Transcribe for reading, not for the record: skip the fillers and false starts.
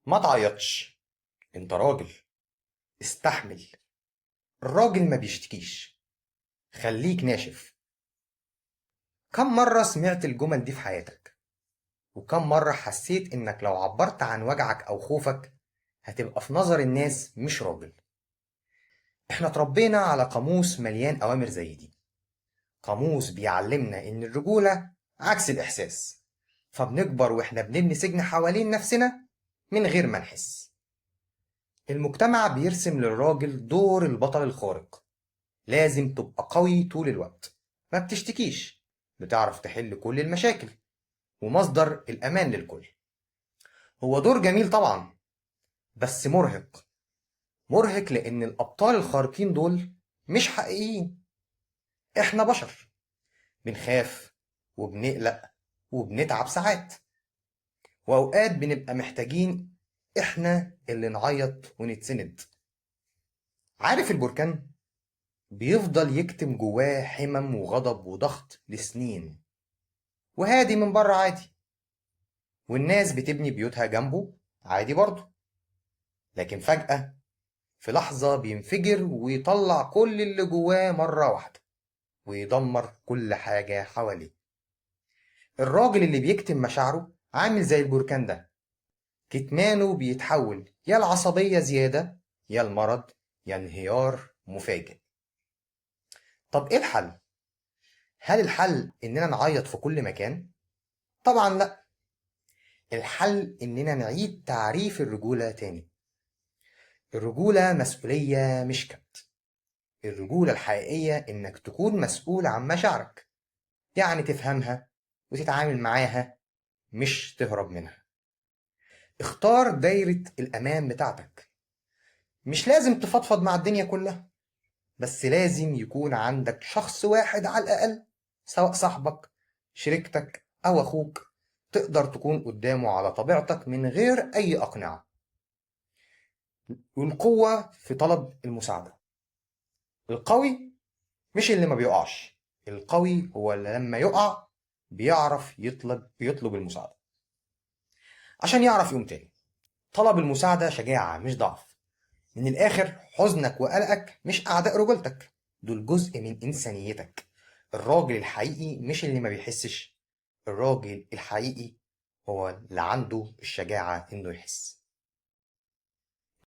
ما تعيطش، انت راجل، استحمل، الراجل ما بيشتكيش، خليك ناشف. كم مرة سمعت الجمل دي في حياتك؟ وكم مرة حسيت انك لو عبرت عن وجعك او خوفك هتبقى في نظر الناس مش راجل؟ احنا اتربينا على قاموس مليان اوامر زي دي، قاموس بيعلمنا ان الرجولة عكس الاحساس، فبنكبر واحنا بنبني سجن حوالين نفسنا من غير ما نحس. المجتمع بيرسم للراجل دور البطل الخارق، لازم تبقى قوي طول الوقت، ما بتشتكيش، بتعرف تحل كل المشاكل، ومصدر الأمان للكل. هو دور جميل طبعا، بس مرهق. مرهق لأن الأبطال الخارقين دول مش حقيقيين. إحنا بشر، بنخاف وبنقلق وبنتعب ساعات، وأوقات بنبقى محتاجين إحنا اللي نعيط ونتسند. عارف البركان؟ بيفضل يكتم جواه حمم وغضب وضغط لسنين، وهادي من بره عادي، والناس بتبني بيوتها جنبه عادي برضه، لكن فجأة في لحظة بينفجر ويطلع كل اللي جواه مرة واحدة ويدمر كل حاجة حواليه. الراجل اللي بيكتم مشاعره عامل زي البركان ده، كتمانه بيتحول يا العصبية زيادة، يا المرض، يا انهيار مفاجئ. طب ايه الحل؟ هل الحل اننا نعيط في كل مكان؟ طبعا لا. الحل اننا نعيد تعريف الرجولة تاني. الرجولة مسؤولية مش كبت. الرجولة الحقيقية انك تكون مسؤول عن مشاعرك، يعني تفهمها وتتعامل معاها، مش تهرب منها. اختار دايرة الأمان بتاعتك. مش لازم تفضفض مع الدنيا كلها، بس لازم يكون عندك شخص واحد على الأقل، سواء صاحبك، شريكتك أو أخوك، تقدر تكون قدامه على طبيعتك من غير أي أقنعة. والقوة في طلب المساعدة. القوي مش اللي ما بيقعش، القوي هو اللي لما يقع بيعرف بيطلب المساعدة عشان يعرف يقوم تاني. طلب المساعدة شجاعة مش ضعف. من الآخر، حزنك وقلقك مش أعداء رجولتك، دول جزء من إنسانيتك. الراجل الحقيقي مش اللي ما بيحسش، الراجل الحقيقي هو اللي عنده الشجاعة إنه يحس.